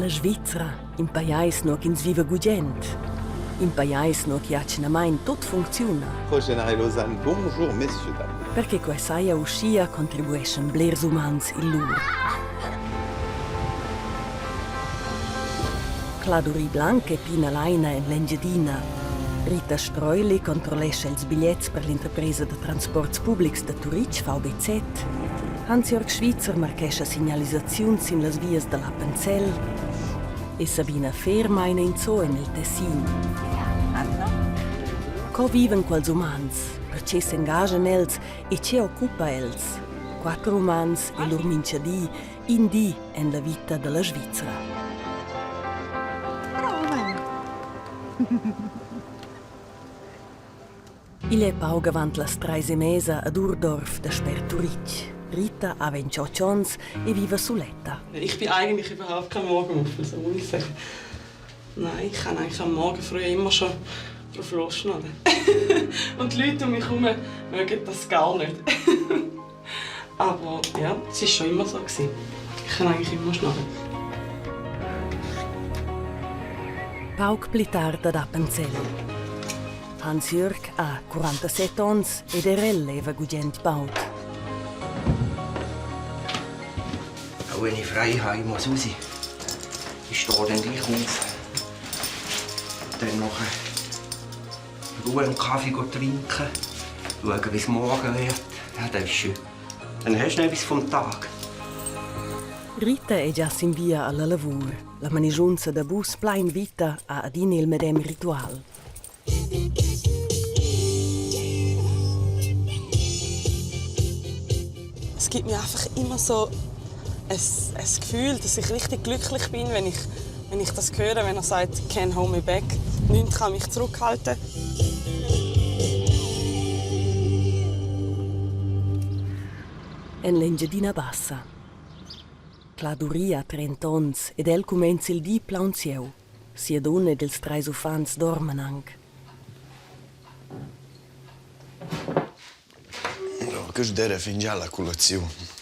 La Svizzera, in paese no ins vive gugent. In paese no che accenamain tot funziona. Général Lausanne, bonjour messieurs dames. Perché quei saia uscia contribuiscono blers umans il lur. Claduri Blanche, Pina Laina e L'Engiadina. Rita Stroili controllesce ils biglietti per l'intrapresa de transports pubblics de Turic VBZ. Hans-Jörg Schweitzer marchescha signalizzaziuns in las vias de l'Appenzell. E Sabina Fermaina in Zoe nel Tessin. Co viven quels umans? Perché si engagian els e ce occupa els? Quattro umans e lor minciadì in di en la vita della Svizzera. Il è pauga avant las 3 mesa ad Urdorf da Sperturic. Rita ha 28 anni e vive Suletta. Ich bin eigentlich überhaupt kein Morgenmuffel, so muss ich sagen. Nein, ich kann eigentlich am Morgen früh immer schon drauf losschnallen. Und die Leute um mich herum mögen das gar nicht. Aber ja, es war schon immer so. Ich kann eigentlich immer schnallen. Pauk plitar ad Appenzell. Hans-Jörg ha 47 anni ed er leva gugent baut. Auch wenn ich frei habe, ich muss raus. Ich stehe dann gleich auf. Dann noch Ruhe und Kaffee trinken. Schauen, wie es morgen wird. Ja, das ist schön. Dann hast du noch etwas vom Tag. Rita è già in via alla lavur. La manigiunza da bus plain vita a adine il medem ritual. Es gibt mir einfach immer so ein Gefühl, dass ich richtig glücklich bin, wenn ich das höre, wenn er sagt, «Can't hold me back». Nichts kann mich zurückhalten. En l'Engiadina bassa. Claduria a 30 anni ed el comenza il di plaunzieu. Sia donne dels 3 ufans dormen anche. No, che deve finire la colazione.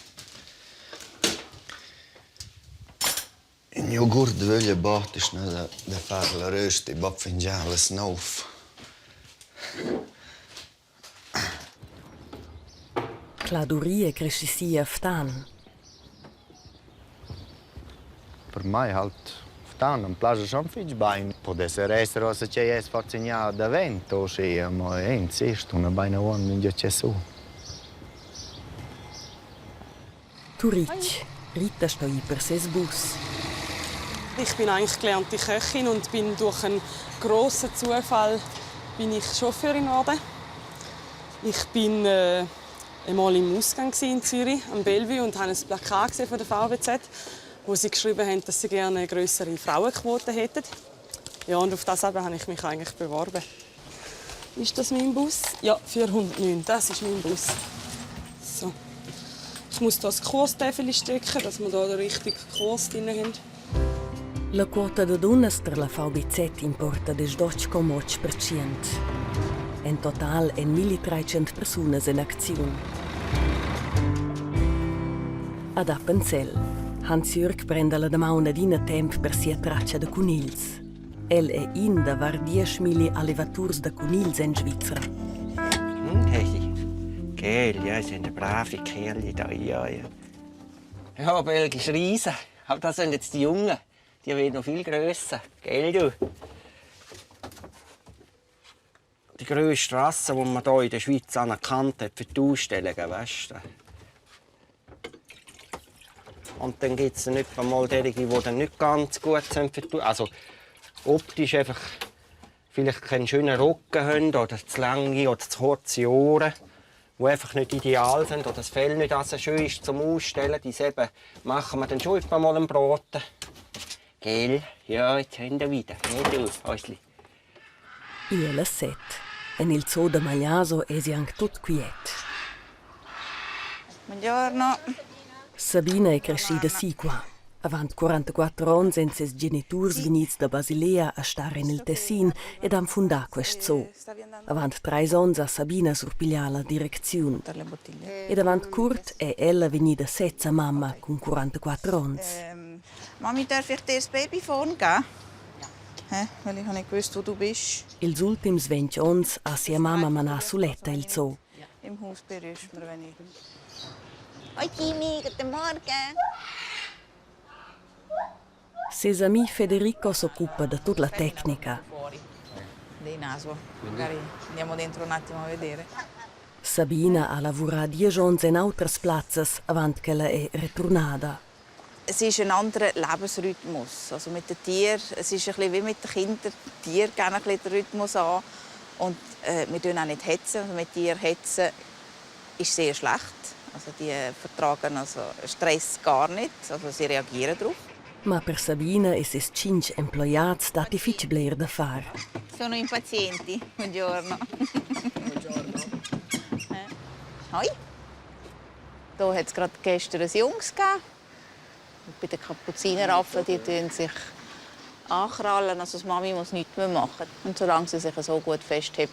Il mio gordo voglia botte da fare la rösta e va finire la snauf. Claduria cresci a ftan. Per me halt ftan un piace schon viel bein. Potesse essere cosa c'è es forzignare da vento, sì, ma insisto una beina one in già c'è su. Turic. Rita steht per ses bus. Ich bin eigentlich gelernte Köchin und bin durch einen grossen Zufall bin ich Chauffeurin geworden. Ich bin einmal im Ausgang in Zürich, am Bellevue, und habe ein Plakat von der VBZ, wo sie geschrieben haben, dass sie gerne eine grössere Frauenquote hätten. Ja, und auf das habe ich mich eigentlich beworben. Ist das mein Bus? Ja, 409, das ist mein Bus. So. Ich muss hier das Kurstäfel stecken, dass wir hier den richtigen Kurs drin haben. La quota de donnes per la VBZ importa des 12,8%. In total en 1300 personas in azione. Ad Appenzell, Hans-Jörg prende la damaunadina temp per sia traccia de conils. El è in da var 10.000 allevaturs de conils in Svizzera. Gell, ja, sind brave Kerle da, ja. Ja, belgische Riesen. Aber das sind jetzt die Jungen. Die werden noch viel grösser. Gell, du? Die grösste Rasse, die man hier in der Schweiz anerkannt hat für die Ausstellungen, weißt du? Und dann gibt es nicht einmal solche, die dann nicht ganz gut sind für die Also optisch einfach vielleicht keinen schönen Rücken haben oder zu lange oder zu kurze Ohren, die einfach nicht ideal sind oder das Fell nicht so schön ist zum Ausstellen. Diese eben machen wir dann schon mal einen Braten. Gell? Ja, jetzt haben wir wieder. Gell, du, Häusli? Il è 7. E nel zoo de Magliaso è si anche tutto quiet. Buongiorno. Sabina è cresciuta sì qua. Avant 44 anni sen ses genitors venits da Basilea a stare nel Tessin ed han fondato questo zoo. Avant 3 anni a Sabina surpiglia la direzione. Ed avant Kurt è ella venida senza mamma con 44 anni. Mami, darf ich dir das Babyphone geben? Ja. Weil ich nicht gewusst, wo du bist. Ils ultims 20 ans ha sia mamma manà suletta il zoo. Im Haus berührst du mir, wenn ich... Hoi Jimmy, guten Morgen. Ses ami Federico s'occupa di tutta la tecnica. Dei naso. Magari andiamo dentro un attimo a vedere. Sabina ha lavorato 10 ans in altres plazzas avant che la è ritornata. Es ist ein anderer Lebensrhythmus. Also mit den Tieren, es ist ein bisschen wie mit den Kindern. Die Tiere geben ein bisschen den Rhythmus an. Und wir hetzen auch nicht. Also mit Tieren hetzen ist sehr schlecht. Also die vertragen also Stress gar nicht. Also sie reagieren darauf. Ma per Sabina e ses 5 employati è difficile da fare. Sono impazienti. Buongiorno. Buongiorno. Hoi. Hier hat es gerade gestern ein Jungs gegeben. Bei den Kapuzinerraffen, die sich ankrallen. Also die Mami muss nichts mehr machen. Und solange sie sich so gut festhält,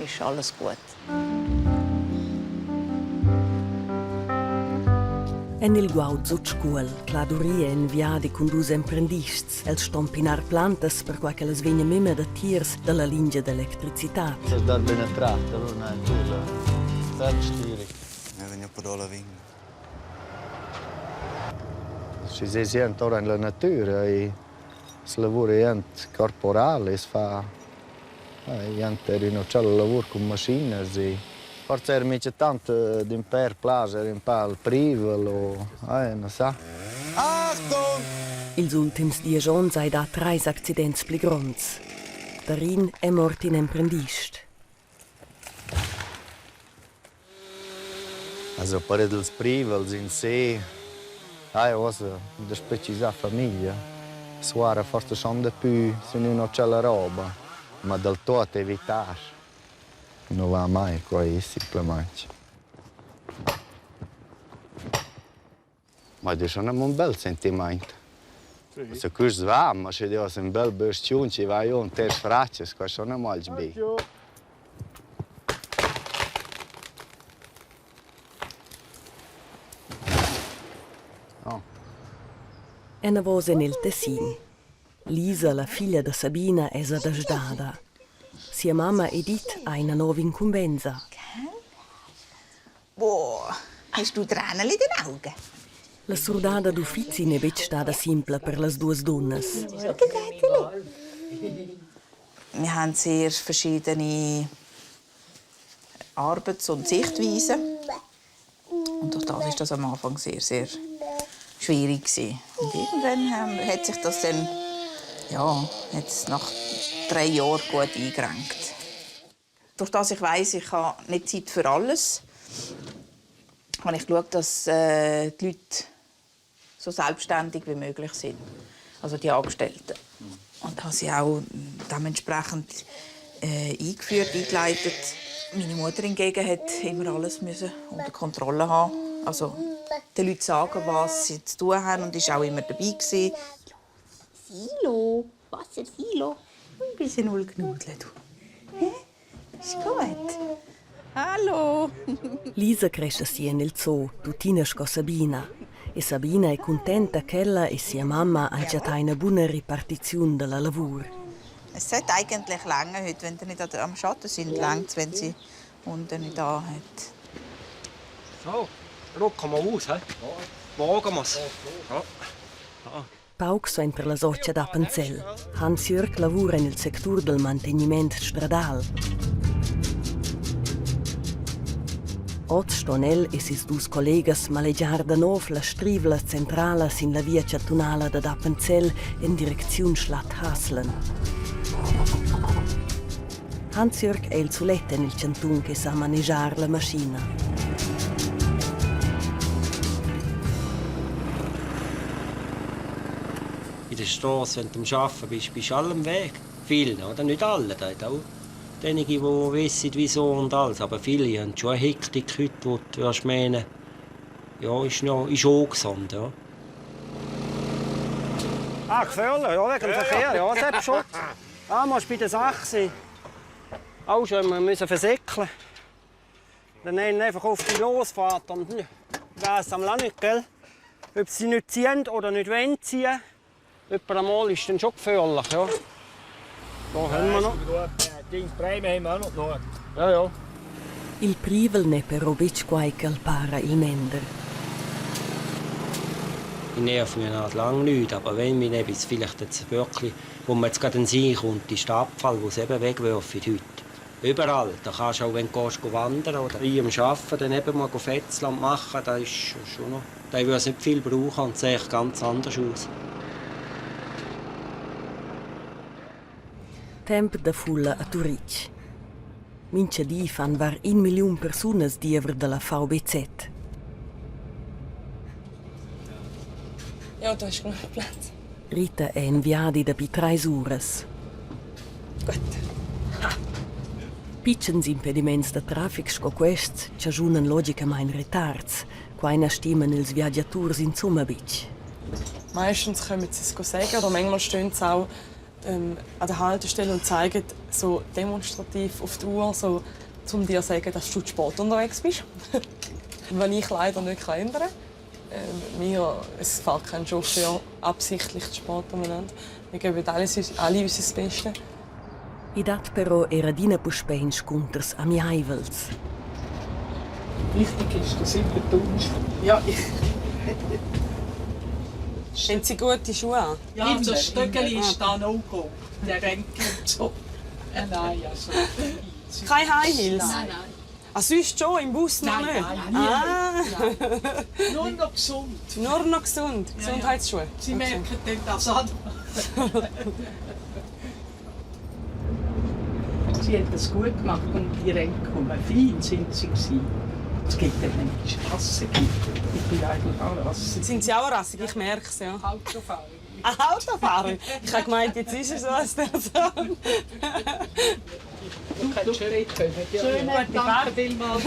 ist alles gut. En il guauzo scuol, la Doria inviadi con 2 apprendisti, el stompinar plantas per qualche le svegna mime da tiers dalla linea d'elettricità. Se dar bene tratto, non è quello. Selbststeuerung. Wir werden ja Pedale wingen. Si sente ora nella natura e si lavora corporale, si fa rinocciare il lavoro con macchine. Forse era mica tanto di per placer, in pal privo, non so. Achtung! Ils ultims 10 ans hai dat 3 accidents pli gronds. Darin è morto un apprendist. Also per dels privals in sé, cosa da specisa famiglia. Suara forse sono di più, se non c'è la roba, ma del tutto evitare. Non va mai qua, semplicemente. Ma das ist schon ein bel sentimento. Se questo va, ma se Dio un bel bestione, ci vai un ter fracce, questo non è molto bene. E una voce nel Tessin. Lisa, la figlia di Sabina, è adasdata. Sia mamma Edith ha una nuova incumbenza. Boah, hast du Tränen in den Augen? La surdata d'uffizi ne è stata simple per le 2 donne. Wir haben sehr verschiedene Arbeits- und Sichtweisen. Und durch das war das am Anfang sehr, sehr schwierig gewesen. Und irgendwann hat sich das dann, jetzt nach 3 Jahren gut eingerenkt. Durch das ich weiss, ich habe nicht Zeit für alles. Und ich schaue, dass die Leute so selbstständig wie möglich sind. Also die Angestellten. Und habe sie auch dementsprechend eingeleitet. Meine Mutter hingegen hat immer alles unter Kontrolle haben. Also den Leuten sagen, was sie zu tun haben, und ist auch immer dabei gewesen. Silo, Wassersilo. Ein bisschen Ulknudel, du. Ist gut. Hallo. Lisa cresce assieme nel zoo, tutina con Sabina. E Sabina è contenta che ella e sia mamma hanno già una buona ripartizione del lavoro. Es sollte eigentlich länger heute, wenn sie nicht am Schatten sind, längt, wenn sie unten nicht da hat. So, schauen wir aus, he? Wagen wir es. Pauxo entra la socia d'Appenzell. Hans-Jörg lavora nel settore del mantenimento stradale. Oz Stonel e sis 2 collegas malegiar da nov la strivla centrala sin la via ciatunala da Appenzell in direzione Schlatt-Haslen. Hans-Jörg è il solette nel cantun che sa manegiar la macchina. In der Straße, wenn du am Arbeiten bist, bist du allem Weg. Viele, oder? Nicht alle. Da hat auch einige, die wissen, wieso und alles. Aber viele haben schon eine Hektik heute, wo du meinen, ja, ist angesund, ja. Gefährlich, ja, wegen dem Verkehr, ja, das schon. Musst bei der Sache sein. Auch schon müssen versäckeln. Dann nehmen einfach auf die Losfahrt und weiss am Land nicht, gell? ob sie nicht ziehen oder nicht wollen ziehen. Etwa einmal ist dann schon gefährlich. Ja. Da haben wir noch. Die Prämie haben wir auch noch. Ja, ja. Il privel ne però bec quai calpara il mender. Ich nerv mich nicht lange nicht, aber wenn mich etwas vielleicht jetzt wirklich, wo man jetzt gerade in den Sinn kommt, ist der Abfall, den sie eben wegwerfen heute. Überall. Da kannst du auch, wenn du gehst, wandern oder am Arbeiten dann eben mal Fetzland machen, da ist schon noch. Da würde es nicht viel brauchen und sieht ganz anders aus. Temp da fulla a Turic. Mincha di fan var 1 milion personas diever della VBZ. Ja, da ist genug Platz. Rita è inviadi da bi 3 uras. Gut. Piccens impediments da traffic sco quests c'agiunan logicamain retards, quaina stimen ils viaggiaturs in Zummabic. Meistens können sie es sagen, oder manchmal stehen sie auch an der Haltestelle und zeigen so demonstrativ auf die Uhr, so, um dir zu sagen, dass du zu spät unterwegs bist. Was ich leider nicht ändern kann. Es fällt kein Chauffeur absichtlich zu spät umeinander. Wir geben alle unser Bestes. I dat però era dina puspeins cunters amiaivels. Wichtig ist, dass immer tust. Ja, Haben Sie gute Schuhe an? Ja, das Stöckeli ist da noch gekommen. Der Renke und so. Nein, also. Keine High Heels? Nein. Ah, sonst schon, im Bus noch nicht? Nein. Nur noch gesund. Nur noch gesund? Ja, Gesundheitsschuhe? Sie merken dann das an. Sie hat das gut gemacht und die Renke kommen. Fein sind sie gewesen. Es gibt dann manchmal Rassen. Ich bin eigentlich auch Rassen. Sind Sie auch rassig? Ich merke es, ja. Autofahrer. Autofahrer? Ich habe gemeint, jetzt ist es so als Person. Du kannst schon reden können. Ja, schön, danke vielmals.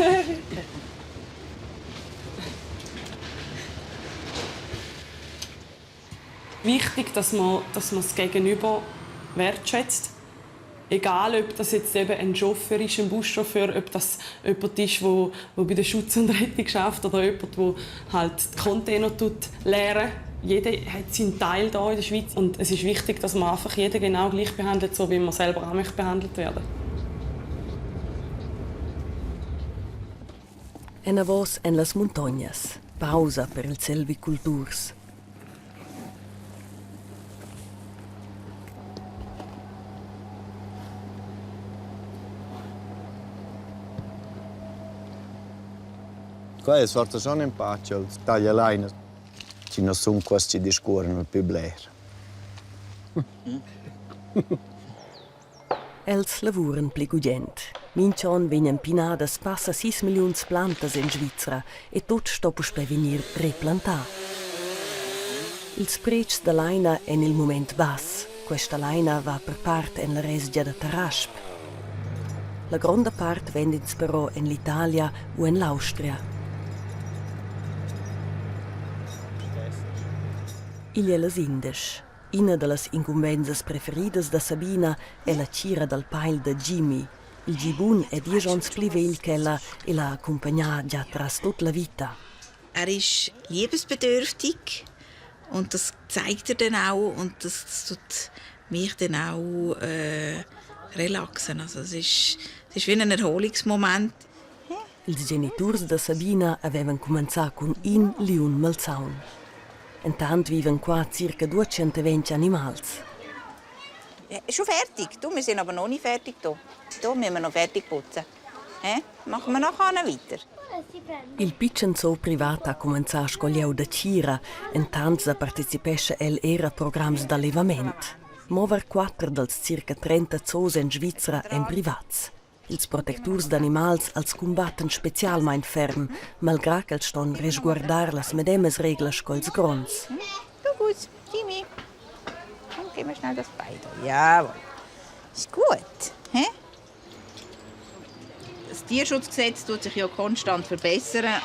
Wichtig, dass man das Gegenüber wertschätzt. Egal, ob das jetzt eben ein Chauffeur ist, ein Buschauffeur, ob das jemand ist, der bei der Schutz und Rettung arbeitet oder jemand, der halt die Container leeren. Jeder hat seinen Teil hier in der Schweiz. Und es ist wichtig, dass man einfach jeden genau gleich behandelt, so wie man selber auch behandelt werden. Una voz en las montañas. Pausa per il selviculturs. Qua è sorta sono in pace, il taglialaina. Ci non sono questi discorrono più bler. Els lavuren pligugent. Minchon vegnan pinadas passa 6 milions plantas in Svizzera e tot sto per venir replantà. Ils prets da laina en il moment bass. Questa laina va per part en la resgia da Tarasp. La gronda part vendins però en l'Italia o en l'Austria. Igl las Indes. Una de las incumbenzas preferidas da Sabina è la cira dal pail da Jimmy. Il Gibun è 10 ans pli vegl ch'ella e l'ha accompagnata già tras tutta la vita. Ist liebesbedürftig und das zeigt er dann auch und das tut mich dann auch relaxen. Also es ist wie ein Erholungsmoment. Els genitors da Sabina avevan començat con in liun malzaun. Intant viven qua circa 220 animals. Ja, schon fertig. Wir sind aber noch nicht fertig hier. Hier müssen wir noch fertig putzen. Machen wir nachher weiter. Il piccin zoo privat ha començat a scoglieu da Cira, intant sa participesce el era programs d'allevament. Mover 4 dels circa 30 zoos in Svizzera en privats. Ils protectors d'animals als combatten specialmein ferm, malgrà che ston resguardar las medemes reglas cols grons. Du gut, Jimmy. Gib mir schnell das Bein. Jawohl. Ist gut. He? Das Tierschutzgesetz tut sich ja konstant verbessern.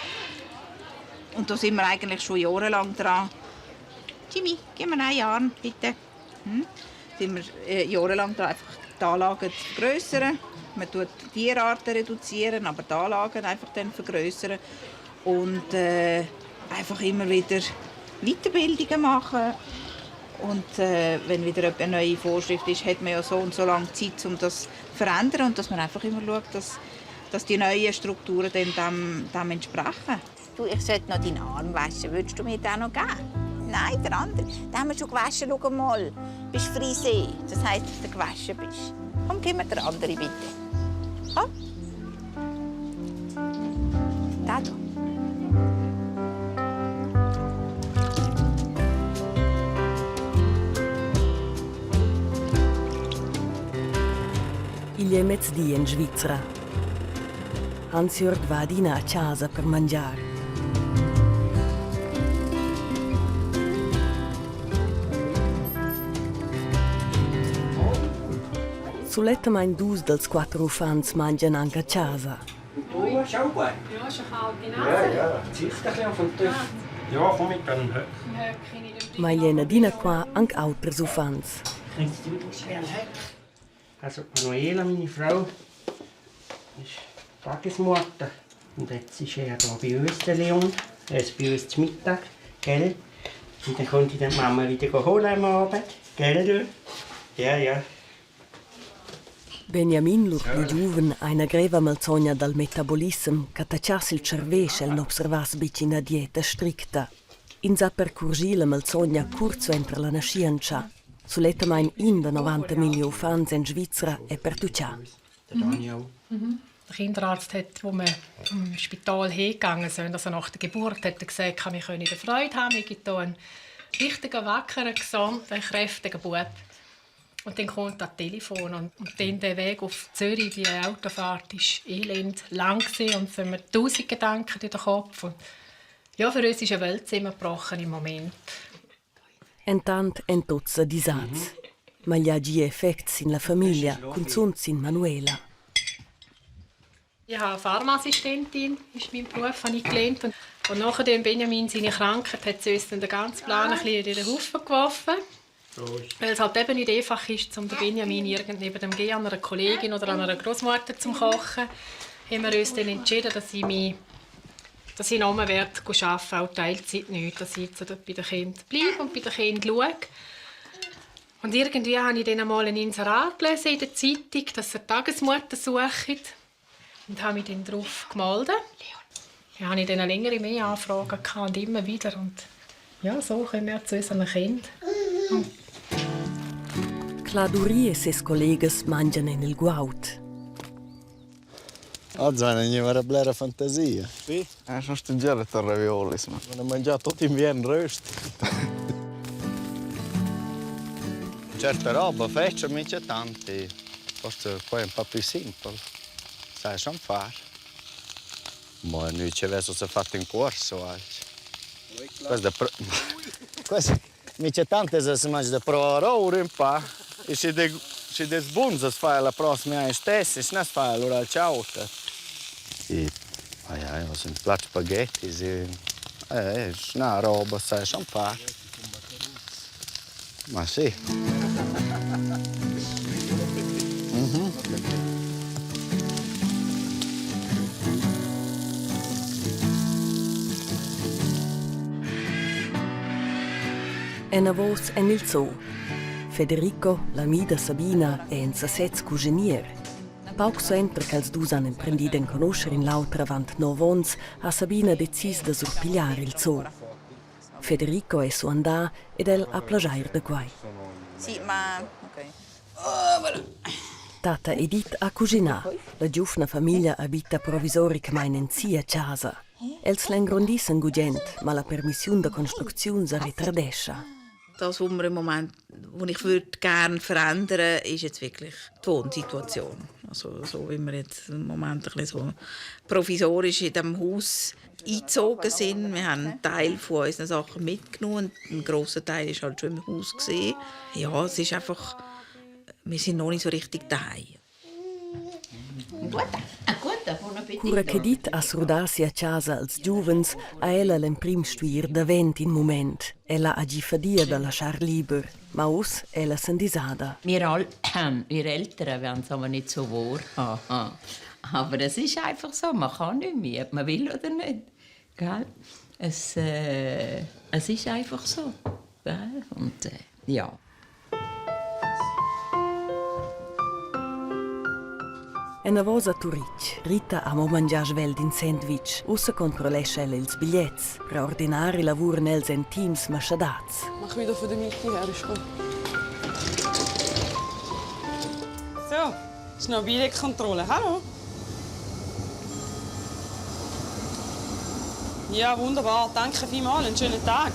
Und da sind wir eigentlich schon jahrelang dran. Jimmy, gib mir einen Arm, bitte. Sind wir jahrelang dran, einfach die Anlagen zu vergrössern. Man tut die Tierarten reduzieren, aber die Anlagen einfach dann vergrössern. Und einfach immer wieder Weiterbildungen machen. Und wenn wieder eine neue Vorschrift ist, hat man ja so und so lange Zeit, um das zu verändern. Und dass man einfach immer schaut, dass die neuen Strukturen dem entsprechen. Du, ich sollte noch deinen Arm waschen. Würdest du mir den noch geben? Nein, der andere. Den haben wir schon gewaschen. Schau mal. Du bist Frisee. Das heisst, dass du gewaschen bist. Komm, gib mir den anderen, bitte. Komm. Da. Il è mezzodì in Svizzera. Hans-Jörg va a dina a casa per mangiare. Sulettamain dus dels 4 ufans mangiano anche a casa. Oh, schau gut. Ja, schon kalt in Nase. Ja, zieh dich ein bisschen auf den Tisch. Ja, komm mit dann. Ma gliena dina qua anche altri ufans. Kriegst du das wie ein Heck? Also Manuela, meine Frau, ist Tagesmutter. Und jetzt ist er hier bei uns, der Leon. Er ist bei uns zum Mittag, gell? Und dann kommt die Mama wieder holen am Abend, gell du? Ja. Benjamin, lur più giuven, ha una greva malsogna dal metabolismo che tacciasse il cervesce e non osservasse una dieta stricta. In sa percorgi la malsogna curzo entro la nascienza. Sulettamain in da 90 milioni fans in Svizzera e per tuccia. Der Daniel. Der Kinderarzt, wo wir im Spital hingegangen sind, also nach der Geburt, hat er gesagt, wir können Freude haben. Ich habe einen richtigen, wackeren, gesunden, kräftigen Bub. Und dann kommt das Telefon und dann der Weg auf Zürich, die Autofahrt, war elend lang und es sind mir 1000 Gedanken in den Kopf. Und ja, für uns ist eine Welt zusammengebrochen im Moment. Intanto en tozza disaz. Ma gli agi effetti in la famiglia, con Zunz in Manuela. Ich habe Pharmaassistentin, ist mein Beruf, habe ich gelernt. Und nachdem Benjamin seine Krankheit hat sie uns den ganzen Plan ein bisschen in den Haufen geworfen. Weil es halt eben nicht einfach ist, um den Benjamin neben dem Gehen an einer Kollegin oder an einer Großmutter zu kochen, haben wir uns dann entschieden, dass ich noch mehr arbeiten auch Teilzeit nicht, dass ich jetzt bei den Kindern bleibe und bei den Kindern schaue. Und irgendwie habe ich dann einmal ein Inserat gelesen in der Zeitung, dass sie eine Tagesmutter suchen. Und habe mich dann darauf gemeldet. Ja, habe ich dann längere mehr Anfragen und immer wieder. Und ja, so kommen wir zu unseren Kindern. Claduri e ses collegas mangiano nel guaut. Oggi non è una bella fantasia. Sì? Sono studiato i ravioli, ma Non ho mangiato tutto inverno rösti. Certe robe faccio mica tanti. Forse poi è un po' più semplice. Sai schon fare. Ma noi ci avessimo fatto in corso. Questo mica tante se si mangia per ora un po'. E se des bunzas fai la prossima anno stessa, se non fai allora al ciao. E ja, sind platt spaghetti, è una roba, sai schon fare. Ma sì. E una voce en il zoo. Federico, l'amida Sabina e un sassetz cuginier. Pauc so entra che els dus han imprendito in conoscere in l'autra avant 9 ans, ha Sabina decis de surpigliare il zoo. Federico è su andà ed el a plagiare da guai. Sì, ma... ok. Tata Edith a cucinà. La giovane famiglia abita provisoricamein in a casa. Els l'engrondissan gugent, ma la permissione de construzione si ritardescha. Das, was wir im Moment, was ich gerne verändern würde, ist jetzt wirklich die Wohnsituation. Also, so wie wir jetzt im Moment ein bisschen so provisorisch in diesem Haus eingezogen sind. Wir haben einen Teil von unseren Sachen mitgenommen. Ein grosser Teil war halt schon im Haus. Ja, es ist einfach, wir sind noch nicht so richtig daheim. Cura che dit a srudarsi a casa als giuvens, a ella l'emprim stuir da vent in moment. Ella ha gifadia da lasciar liber, ma us ella s'endisada. Wir Eltern werden es aber nicht so wahr. Aber es ist einfach so, man kann nicht mehr, ob man will oder nicht. Gell? Es ist einfach so. Und ja. Una vosa a Turic, Rita amo mangiar sveld in sandwich, ussa controlesce ils billets, per ordinare lavur nels en teams maschadats. Mach wieder von der Mitte her, ist gut. So, ist noch Billetkontrolle. Hallo? Ja, wunderbar. Danke vielmals. Einen schönen Tag.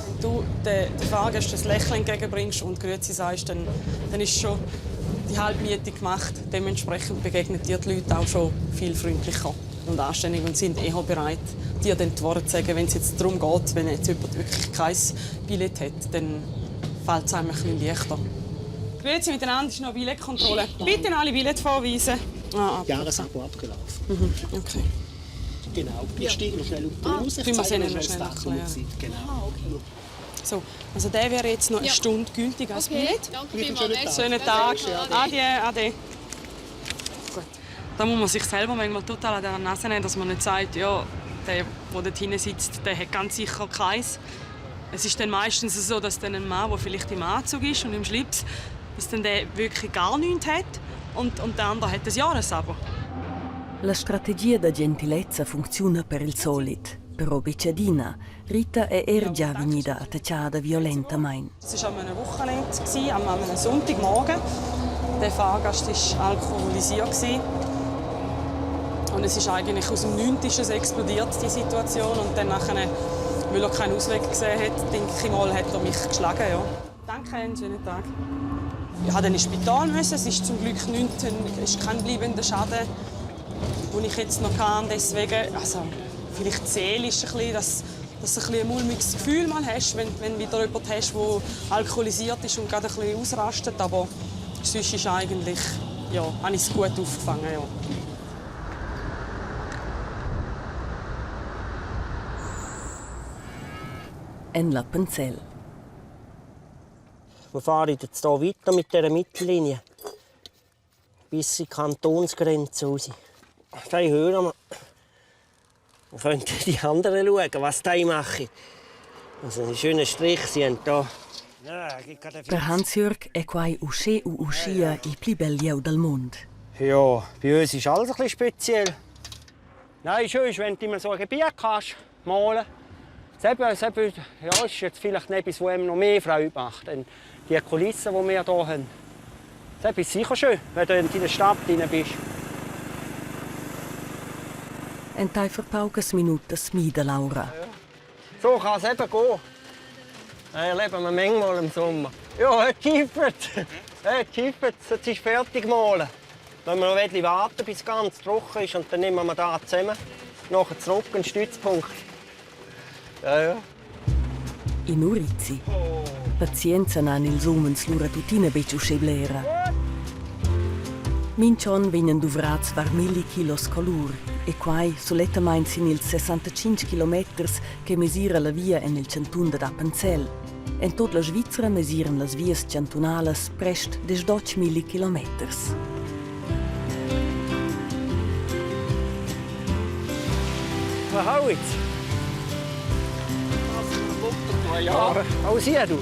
Wenn du den Fahrgästen das Lächeln entgegenbringst und Grüezi sagst, dann ist schon die Halbmiete gemacht. Dementsprechend begegnen dir die Leute auch schon viel freundlicher und anständig und sind eher bereit, dir dann die Worte zu sagen, wenn es jetzt darum geht, wenn jetzt jemand wirklich kein Billett hat, dann fällt es einem ein bisschen leichter. Grüezi miteinander, ist noch Billetkontrolle. Bitte alle Billette vorweisen. Jahresabo abgelaufen. Okay. Genau. Ich steige noch schnell raus. Ich zeige noch schnell das Datum. Genau. So, also der wäre jetzt noch eine Stunde gültig als Billett. Danke vielmals. Schönen Tag. Ade. Gut. Da muss man sich selber manchmal total an der Nase nehmen, dass man nicht sagt, ja, der dort hinten sitzt, der hat ganz sicher keins. Es ist dann meistens so, dass dann ein Mann, der vielleicht im Anzug ist und im Schlips, dass dann der wirklich gar nichts hat und der andere hat ein Jahresabo. La strategia da gentilezza funziona per il solit, però Bicciadina, Rita è già venuta attaccata violentamente. Es war an einem Wochenende, an einem Sonntagmorgen. Der Fahrgast war alkoholisiert. Und es ist eigentlich aus dem Nichts explodiert, die Situation. Und dann, weil er keinen Ausweg gesehen hat, denke ich mal, hat er mich geschlagen. Ja. Danke, einen schönen Tag. Ich musste dann ins Spital. Es ist zum Glück nichts, ist kein bleibender Schaden, den ich jetzt noch kann. Deswegen, also, vielleicht seelisch ein bisschen, dass du ein mulmiges Gefühl mal hast, wenn du wieder jemanden hast, der alkoholisiert ist und gerade ein bisschen ausrastet. Aber sonst ist eigentlich, ja, habe ich es gut aufgefangen. Ja. En Appenzell. Wir fahren jetzt hier weiter mit dieser Mittellinie bis zur Kantonsgrenze raus. Dann hören wir. Wir können die anderen schauen, was die machen. Also einen schönen Strich, sie haben hier. Per Hans-Jörg è quai uscì u uscia il più bel Jau del mondo. Ja, bei uns ist alles ein bisschen speziell. Nein, schön ist, wenn du immer so ein Gebiet kannst, malen. Das ist jetzt vielleicht etwas, was einem noch mehr Freude macht. Denn die Kulissen, die wir hier haben, das ist sicher schön, wenn du in der Stadt drin bist. En tai für paucas minutas mida Laura. So kann es eben gehen. Das erleben wir manchmal im Sommer. Ja, es kippert. Jetzt ist fertig malen. Wenn wir noch ein bisschen warten, bis es ganz trocken ist, und dann nehmen wir da zusammen. Nachher zurück in den Stützpunkt. Ja. In Urizi. Pazienza nan ils umens lura tutina becciu sceblera. Minchon vegnan duvrats var 1000 kilos colur e quai solettamain sin ils 65 kilometers che mesira la via en il cantun da Appenzell. En tot la Svizzera mesiran las vias cantunales prest des 12.000 kilometers. Hau jetzt! Ja, hau sie, du!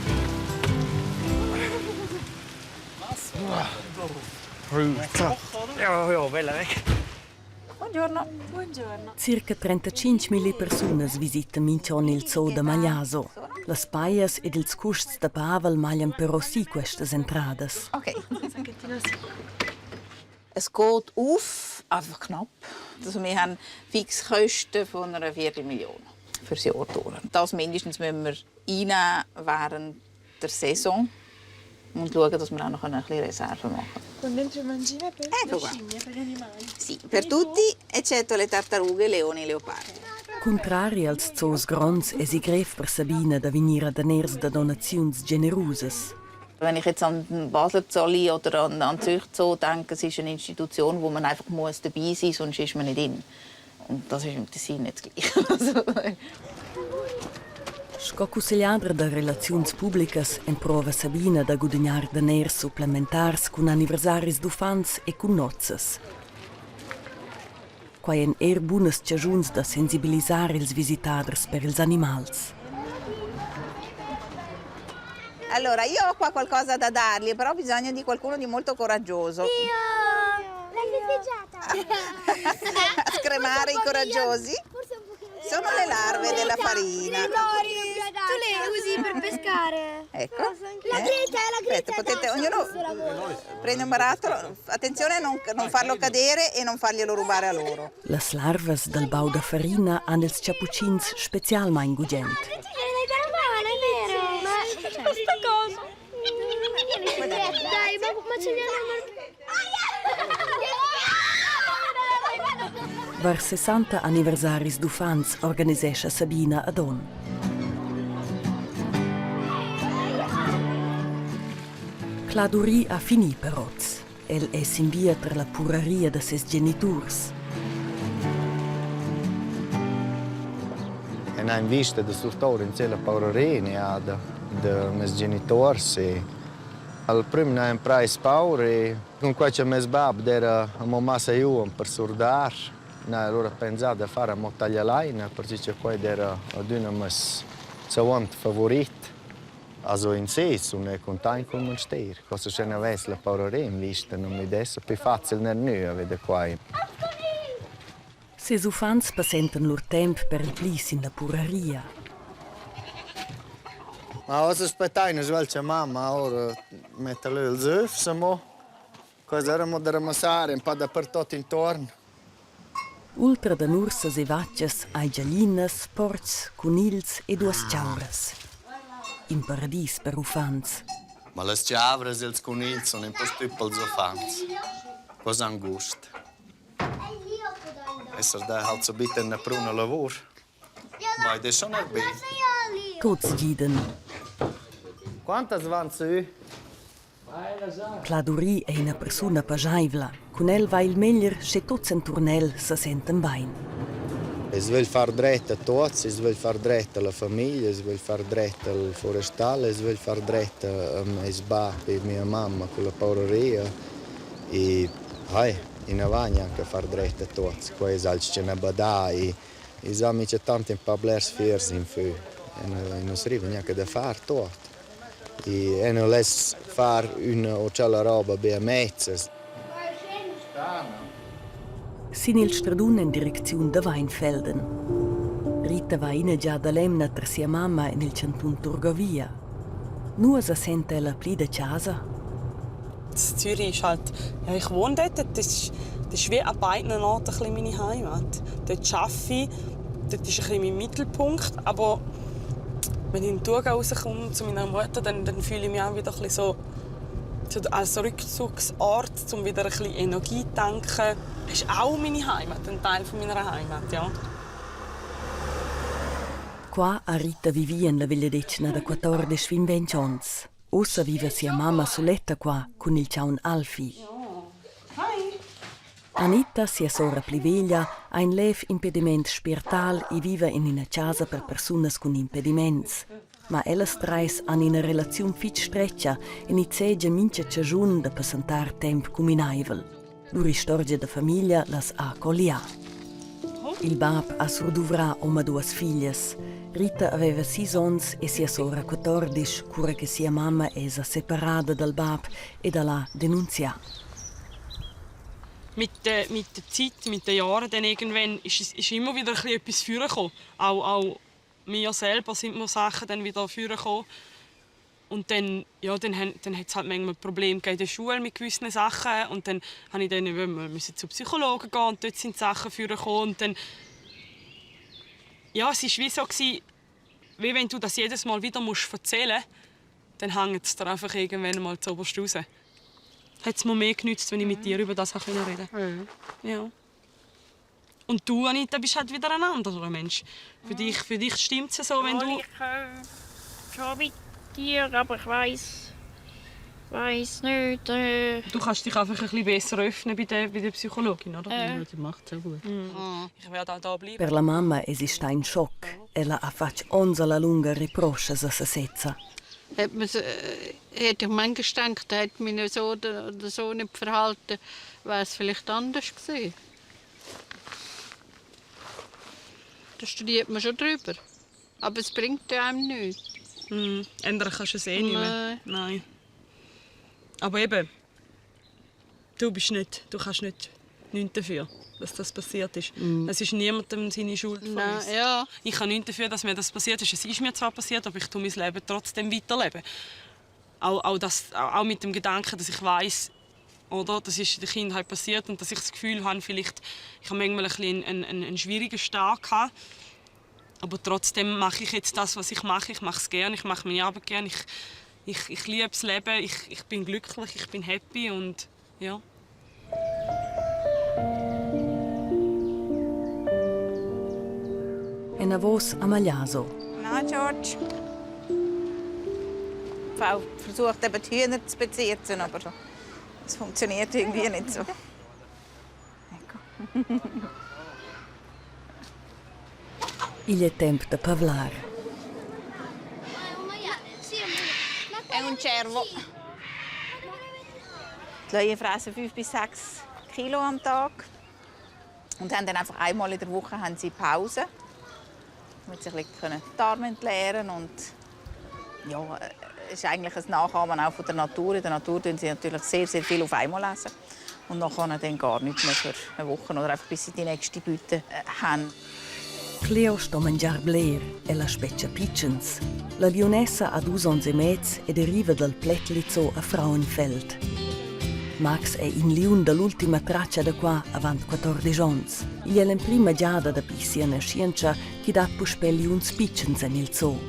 Ja, wel weg. Circa 35.000 personas visitan minchon il zoo da Magliaso. Las paias ed ils custs da Pavel maglian però sì queste entradas. Okay. Es geht auf, einfach knapp. Also wir haben Fixkosten von einer Viertelmillion für das Jahr durch. Das mindestens müssen wir einnehmen während der Saison und schauen, dass wir auch noch ein bisschen Reserve machen können. Ecco qua. Sì, per tutti, eccetto le tartarughe, leoni e leopardi. Contrari als zoos grons es i gref per Sabina da venire da ners da donaziuns generusas. Wenn ich jetzt an den Basler Zoo oder an Zürich Zoo denke, es ist eine Institution, wo man einfach dabei sein muss, sonst ist man nicht drin. Und das ist im Tessin nicht gleich. Sco consigliadra da relaziuns publicas en prova Sabina da gudignar da ners supplementars cun anniversaris d'ufans e cun nozzas. quai en bunas cagiuns da sensibilizzare ils visitaders per ils animals. Allora, io ho qua qualcosa da dargli, però ho bisogno di qualcuno di molto coraggioso. L'hai festeggiata? A scremare i coraggiosi? Sono le larve della farina. Tu le usi per pescare. Ecco. La greta, Aspetta, potete, ognuno prende un barattolo. Attenzione a non farlo cadere e non farglielo rubare a loro. Las larvas del bau da farina han ils cappuccins specialmein gugent. L'hai per mano, è vero? Ma c'è questa cosa. Dai, ma ce li hanno... Var 60 anniversaris d'ufans organisescha Sabina ad On. Claduri ha finì per oz. El è s'invia tra la puraria de ses geniturs. E in vista de surtor in cella paurarenia de mes genitors e al prim na un prais paure con qualche mes bab dera a momassa io per surdar. Na allora pensavo di fare una taglialaina perché qua era una mes savant favorit. Also in sé sono contento con il monastero. Cosa c'è una vez la paura in vista non mi adesso più facile nel nu a vedere qua. Ses ufans passenten lur temp per il plis in la puraria. Ma cosa aspettai una svelcia mamma ora mette lì il zöf samo. Cosa erano da ramassare un po' dappertutto intorno. Ultra da nursas e vaccias ai giallinas, porcs, conils e duas ciauras. In paradis per ufans. Ma le ciavres e i conigli sono impossibili per ufans. Cosa angust. Essere da halt subito in pruna lavoro. Ma è sono bene. Tots giden. Quantas van su? Claduri è una persona pagiaivla. Con el va il meglio se tots in turnel se senten bain. Si vuole far dretto a tutti, si vuole far dretto alla famiglia, si vuole far dretto al forestale, si vuole far dretto a mia babà e mia mamma con la paureria. E in avanti anche a far dretto a tutti. Qua è altro che ne badai. I amici tanti in parlar sferzi in fu. E non si arriva neanche da fare tutto. E non laisse fare una o c'è la roba per mezzo. Sin il stradun in direzione de Weinfelden. Rita va in già da lemna tra sia mamma e nel cantun Turgovia. Nur se sente la pli de casa. Zürich ist halt, ja, ich wohne dort, das ist wie an beiden Orten ein bisschen meine Heimat. Dort arbeite ich, dort ist ein bisschen mein Mittelpunkt, aber wenn ich in den Thurgau rauskomme zu meiner Mutter, dann fühle ich mich auch wieder ein bisschen so als Rückzugsort, um wieder ein bisschen Energie zu tanken. Das ist auch meine Heimat, ein Teil von meiner Heimat, ja. Qua a Rita vivia in la villadecina da 14 fin 20 ans. Ossa vive sia mamma soletta qua con il ciaun Alfi. Anita, sia sora pliveglia, ha un lev impediment spiritual e vive in una casa per persone con impediments. Ma ellas trais han una relazione fit streccia e ni segge mince cagiun da passantar temp cuminaivel. Luri storge da famiglia las ha colia. Il bab ha surduvra oma duas figlias. Rita aveva 6 ans e sia sora 14, cura che sia mamma esa separata dal bab e da la denunzia. Mit der Zeit, mit den Jahren, dann irgendwann ist immer wieder etwas vorgekommen. Auch mir selber sind mir Sachen dann wieder vorgekommen. Und dann hat es halt manchmal Probleme in der Schule mit gewissen Sachen. Und dann musste ich dann zu Psychologen gehen und dort sind Sachen vorgekommen. Und dann, ja, es war wie so, wie wenn du das jedes Mal wieder erzählen musst, dann hängt es dir einfach irgendwann mal zuoberst raus. Hat es mir mehr genützt, wenn ich mit dir über das reden konnte. Ja. Und du, Anita, bist halt wieder ein anderer Mensch. Für dich stimmt es so, wenn du... Ich schon mit dir, aber ich weiss nicht. Du kannst dich einfach ein bisschen besser öffnen bei der Psychologin, oder? Ja, die macht sehr gut. Ich werde auch da bleiben. Per la mamma esiste un shock. Ella ha fatto onza la lunga riproscia se se sezza. Hätte ich manchmal gedacht, hätte mich so nicht verhalten, wäre es vielleicht anders gewesen. Da studiert man schon drüber. Aber es bringt einem nichts. Ändern kannst du es eh nicht mehr. Nein. Aber eben, du kannst nichts dafür, dass das passiert ist. Es ist niemandem seine Schuld von uns. Ja. Ich kann nichts dafür, dass mir das passiert ist. Es ist mir zwar passiert, aber ich tue mein Leben trotzdem weiterleben. Auch mit dem Gedanken, dass ich weiss, oder, das ist in der Kindheit passiert und dass ich das Gefühl habe, vielleicht, ich habe manchmal einen schwierigen Start gehabt. Aber trotzdem mache ich jetzt das, was ich mache. Ich mache es gerne, ich mache meine Arbeit gerne. Ich liebe das Leben, ich bin glücklich, ich bin happy und ja. Una voce a Magliaso. Na, George. Die Frau versucht eben die Hühner zu bezirzen, aber es funktioniert irgendwie nicht so. Il è tempo di parlare. È un cervo. Die Löwen fressen 5 bis 6 Kilo am Tag und haben dann einfach einmal in der Woche haben sie Pause, damit sie die Darme entleeren können. Und ja, es ist eigentlich ein Nachahmen auch von der Natur. In der Natur essen sie natürlich sehr, sehr viel auf einmal essen und nachher dann gar nichts mehr für eine Woche oder einfach bis sie die nächste Beute haben. Cleo sto mangiar Blair e la speccia Pichens. La lionessa ha 2 anni e mezzo ed arriva dal Plättli-Zoo a Frauenfeld. Max è in liun dall'ultima traccia da qua avant 14 anni. Il è la prima giada da pissia na scienza che dà puspè liuns Pichens nel zoo.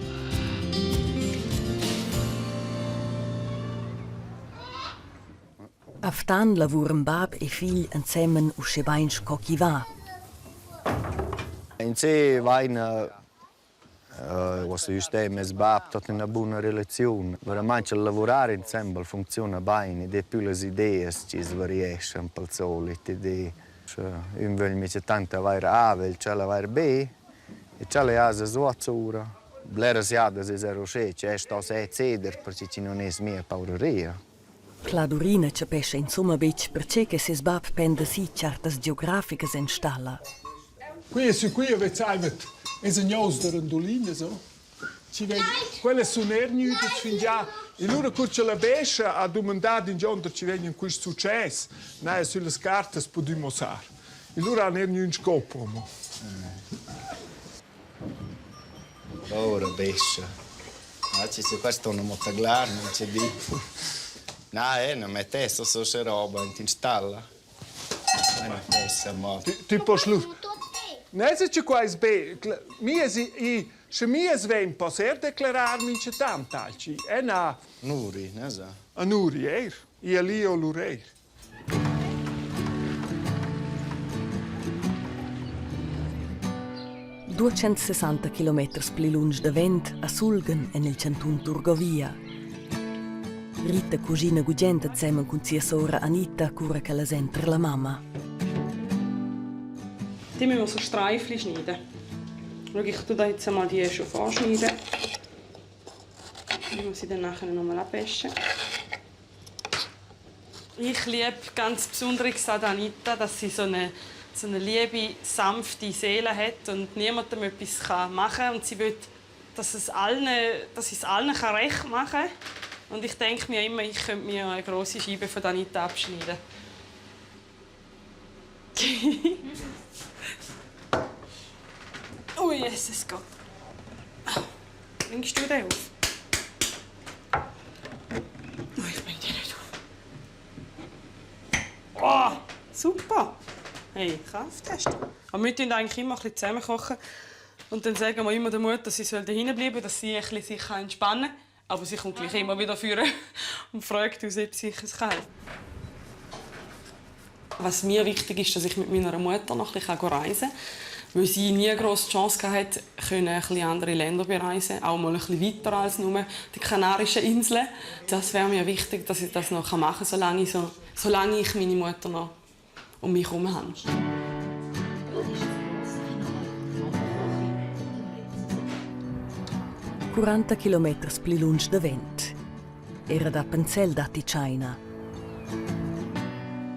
Aftan lavuren bab e figli insieme usce bains co chi va. In sé vaina was just det med sbab tot una buona relazione. Veramente lavorare insieme funziona bene, ed è più le idee che svariescono per solito. Un vuole invece tanto avere A, vuole ce l'avere B, e ce l'ha a sua zura. Blera si ha da zero c'è, c'è sto se ceder perché ci non è mia paureria. Cladurina ci pesce insomma bec perché che se sbab pende si certas geograficas in stalla. Qui avete salvato ingegnosi da Randolina, so? Quelle sono ernude fin già. E loro curce la bescia ha domandato in giorno ci vengono questo successo. Noi sulle carte possiamo usare. E loro hanno ernude scopo. Ora bescia. Questo non molto claro, non c'è di. No, non mette so se roba in stalla. Non è ma. Tu puoi slur. Non è che qua è be. Se mi svem poter declararmi in tantalci. È na Nuri, ne sa. A Nuri, e lì o l'ureir. – 260 km più lungi da vent a Sulgen e nel canton Turgovia. Rita cugina gugenta insieme con sia sora Anita cura che la sente la mamma. Die müssen wir so Streifen schneiden. Schau, ich tue da jetzt einmal die schon vorschneiden. Ich muss sie dann nachher noch mal abwaschen. Ich liebe ganz besonders an Anita, dass sie so eine liebe, sanfte Seele hat und niemandem etwas machen kann. Und sie will, dass ich es allen recht machen kann. Und ich denke mir immer, ich könnte mir eine grosse Scheibe von Anita abschneiden. Oh Jesus Gott. Bringst du den auf? Oh, ich bring den nicht auf. Oh, super. Hey, Krafttest. Aber wir kochen eigentlich immer ein bisschen zusammen kochen. Und dann sagen wir immer der Mutter, sie soll da hinten bleiben, dass sie sich entspannen kann. Aber sie kommt gleich immer wieder führen und fragt uns, ob sie es kann. Was mir wichtig ist, dass ich mit meiner Mutter noch ein bisschen reisen kann. Weil sie nie eine grosse Chance hatte, ein bisschen andere Länder bereisen, auch mal ein bisschen weiter als nur die Kanarischen Inseln. Das wäre mir wichtig, dass ich das noch machen kann, solange ich meine Mutter noch um mich herum habe. 40 km più lungi da vent. Era da Penzel da Ticina.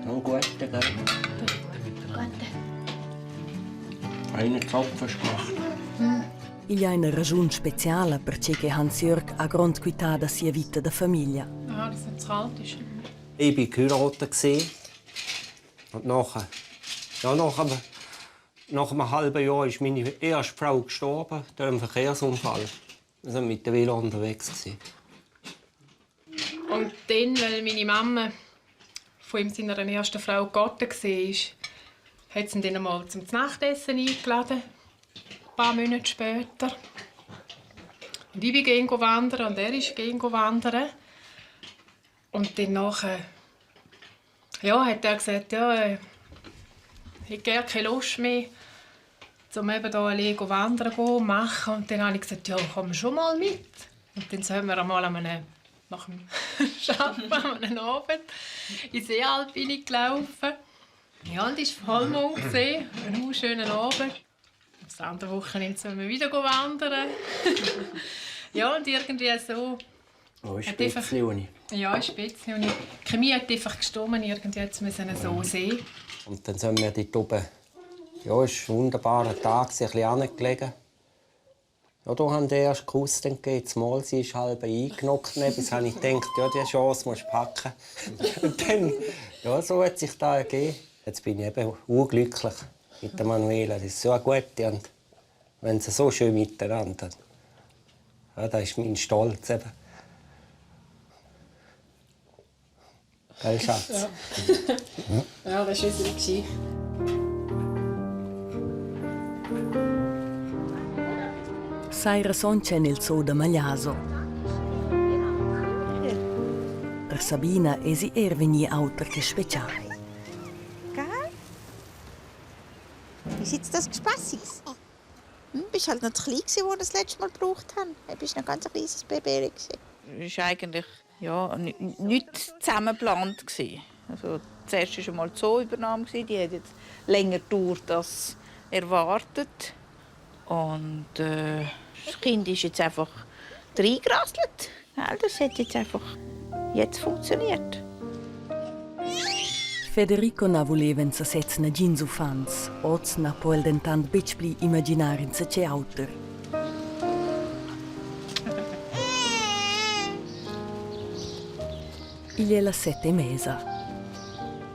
Non guarda, Einen Zopf hast du gemacht. Il y a una ragione speciale perché Hans-Jörg ha grond quità da sia vita da famiglia. Ah, dass es zu kalt ist. Ich war geheiratet. Und nachher, nach einem halben Jahr ist meine erste Frau gestorben durch einen Verkehrsunfall. Wir waren mit der Velo unterwegs. Und dann, weil meine Mama von ihm seiner ersten Frau Gott war, hat sie ihn dann einmal zum Nachtessen eingeladen. Ein paar Monate später. Und ich ging wandern und er ging wandern. Und dann nachher, hat er gesagt, ich habe gerne keine Lust mehr, um eben hier allein wandern zu machen. Und dann habe ich gesagt, komm schon mal mit. Und dann sind wir einmal nach dem Arbeiten an einem Abend in Seealpine gelaufen. Ja, und es war Vollmond, ein schöner Abend. Das andere Wochenende sind wir wieder wandern. Ja, und irgendwie so. Oh, ein Spätzli. Ja, ein Spätzli. Und die Chemie hat einfach gestimmt, irgendwie jetzt müssen so sehen. Und dann sind wir dort oben. Ja, es war ein wunderbarer Tag, ein bisschen angelegen. Ja, da haben die erst Kuss gegeben. Das Mal, sie ist halb eingenockt. Bis habe ich gedacht, die Chance musst du packen. Und dann, so hat sich das ergeben. Jetzt bin ich eben unglücklich mit der Manuela. Das ist so gut. Und wenn sie so schön miteinander. Ja, das ist mein Stolz. Eben. Gell, Schatz? Ja, das war unsere Geschichte. Saira Sonce nel zoo da Magliaso. Per Sabina è si veni auter che speciale. Gell? Ist jetzt das Spassiges? Du bist halt noch zu klein, als wir das letzte Mal gebraucht haben. Du bist noch ganz ein kleines Baby. Es war eigentlich nicht zusammen geplant. Also, zuerst war schon mal die Zooübernahme. Die hat jetzt länger gedauert als erwartet. Und das Kind ist jetzt einfach reingerasselt. Ja, das hat jetzt einfach funktioniert. Federico na voleven sa sets na gins ufans, oz na poel dentant becpli imaginarin sa ce auter. Il è la 7:30.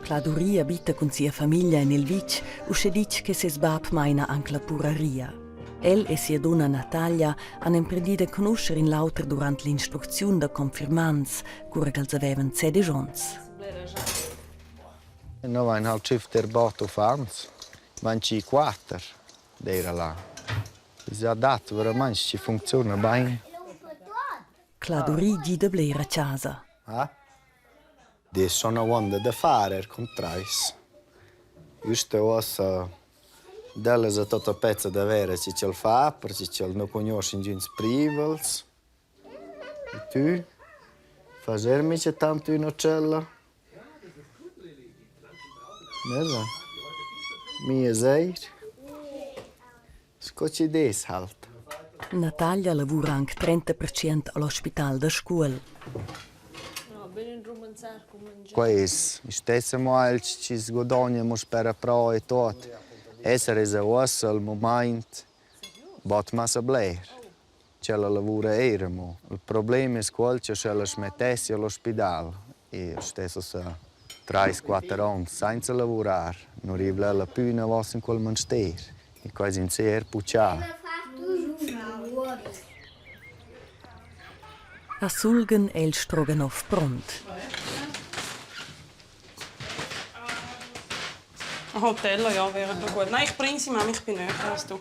Claduria abita con sia famiglia nel vic, usce dic che se sbab maina anche la puraria. El e sia donna Natalia hanno impedito di conoscere in l'auter durante l'istruzione da confirmans, cura che els avevan 16 ans. Noi abbiamo halt schiff der Boot fans, 24 era là. Si è dato veramente ci funziona bene. Claduri di de blera a casa. Det sono onda da fare, contrais. Giusto ossa delle za tota pezza da vera ci ce fa, perché ce non conosci in gens privals. E tu? Facermi c'è tanto in ocella? Nella? Mia seir? Scocci des halt. Natalia lavora anche 30% all'ospedale da scuola. Quais, stessa mal ci sgodogniamo per pro e tot. Essere se ossa al moment bot massa blair. C'è la lavora eramo. Il problema è che c'è la smettessi all'ospedale. E stesso sa 3-4 anni senza lavorare. Non arriva più una volta in quel monastero. E quasi in sé puccià. A Sulgen è il Stroganoff pront. Ein Hotel, ja, wäre noch gut. Nein, ich bringe sie, Mama, ich bin näher als du.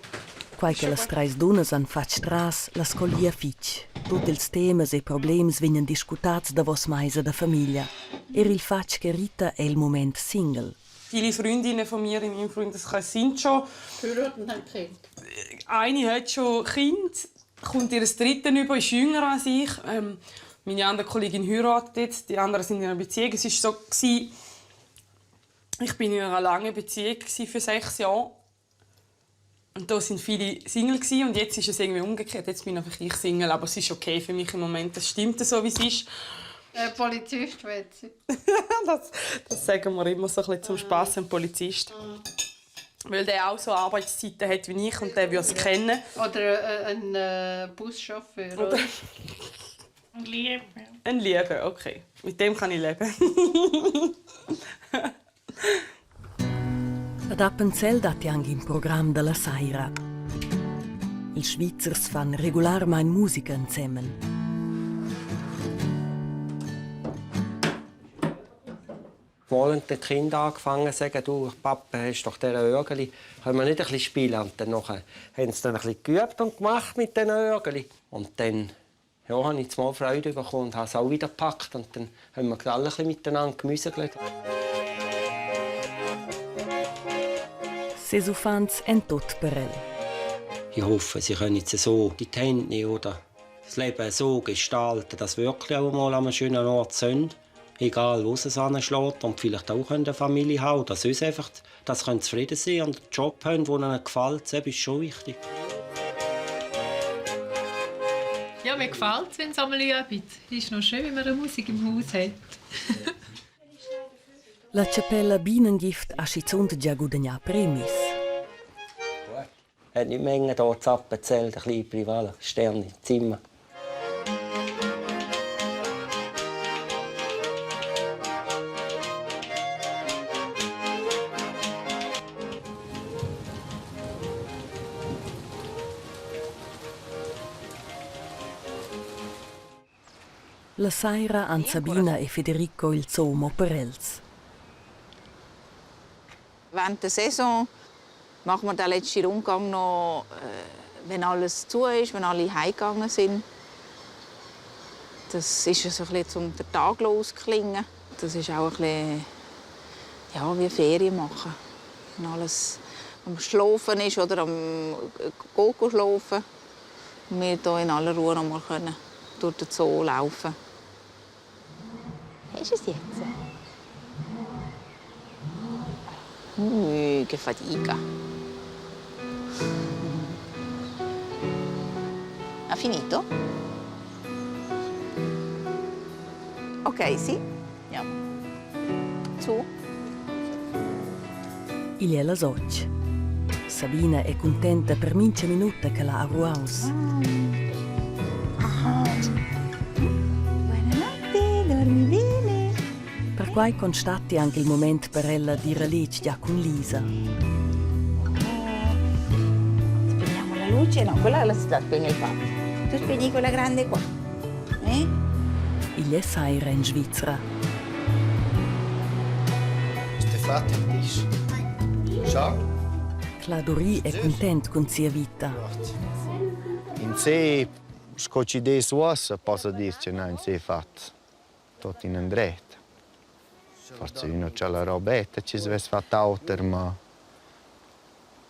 Quai che las trais dunas han fatg stras, la scolia fitg. Tutti ils temas e problems vegnan discutats da vos meisa da famiglia. Il fatg che Rita è il moment single. Viele Freundinnen von mir in meinem Freundeskreis sind schon. Heiraten haben Kind. Eine hat schon Kind, kommt ihr dritte über, ist jünger als ich. Meine andere Kollegin heiratet jetzt, die anderen sind in einer Beziehung. Es war so, ich war in einer langen Beziehung für 6 Jahre. Und da waren viele Single und jetzt ist es irgendwie umgekehrt. Jetzt bin einfach ich Single, aber es ist okay für mich im Moment. Das stimmt so, wie es ist. Polizist wird sie. das sagen wir immer so ein bisschen zum Spass, ein Polizist. weil der auch so Arbeitszeiten hat wie ich und der würde es kennen. Oder ein Buschauffeur. Oder? Ein Liebe. Ein Liebe, okay. Mit dem kann ich leben. Ad Appenzell dati anche in programma della Saira. I Schweizers fanno regolarmente musica insieme. Wollen die Kinder angefangen zu sagen, du, Papa, hast doch diese Örgeli, können wir nicht ein bisschen spielen? Und dann haben sie dann ein bisschen geübt und gemacht mit diesen Örgeli. Und dann habe ich mal Freude bekommen und habe es auch wieder gepackt. Und dann haben wir alle ein bisschen miteinander gemüselt. Ses ufants en tot per el. Ich hoffe, sie können jetzt so die Hände nehmen oder das Leben so gestalten, dass wir wirklich auch mal an einem schönen Ort sind. Egal, wo es anschlägt. Und vielleicht auch eine Familie haben oder sonst einfach, dass sie zufrieden sein und einen Job haben, der ihnen gefällt. Das ist schon wichtig. Ja, mir gefällt es, wenn es einmal übt. Es ist noch schön, wenn man eine Musik im Haus hat. La Cappella Bienengift ha schizont già guadagnato premis. Hat nicht Menge hier zu Appenzell, der kleine Privat, Sterne, Zimmer. La Saira han Sabina e Federico il Zomo per els. Während der Saison machen wir den letzten Rundgang noch, wenn alles zu ist, wenn alle heimgegangen sind. Das ist so ein bisschen, um den Tag loszuklingen. Das ist auch ein bisschen, ja, wie Ferien machen. Wenn alles am Schlafen ist oder am Gogo schlafen. Und wir hier in aller Ruhe noch mal durch den Zoo laufen. Hast du es jetzt? Che fatica. Ha finito? Ok, sì. Andiamo. Su. Il è la soc. Sabina è contenta per 15 minuti che l'ha arruaus. Buonanotte, dormi bene. Per quai constatti anche il momento per ella di relegge già con Lisa. Spegniamo la luce? No, quella la spegne il fatto. Tu spegni quella grande qua. Il è Saira in Svizzera. Ste fatti dici? Ciao. Cladori è contenta con sia vita. In sé, scoccidei suossa, posso dirci, no, in sé fatto. Tutto in andretta. Forse uno c'ha la robetta, ci si vede fatta alter, ma...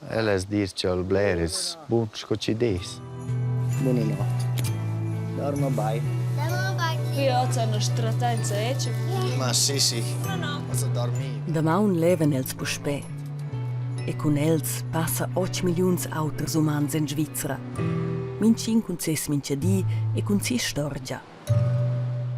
Elles dirci al Blair è buon scoccidei. Buonanotte. Dormo bene. Qui oggi hanno stratenza, Ma sì. Posso dormire. Da un leven els puspè. E con els passa 8 milioni autos umans in Svizzera. Min 5 6 minchadi e con 6 storgia.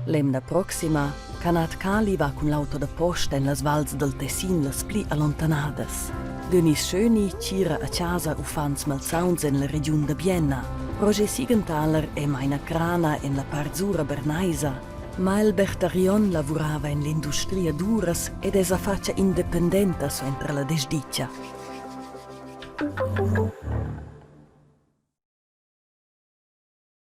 L'emna proxima, Canat Cali va con l'auto da posta in las vals del Tessin las pli allontanadas. Denis Schöni cira a casa ufans malsauns in la regione de Bienna. Roger Siegenthaler e Maina Crana in la Parzura Bernaisa. Mael Bertarion lavorava in l'industria d'Uras ed esa faccia indipendenta so entra la desdicia.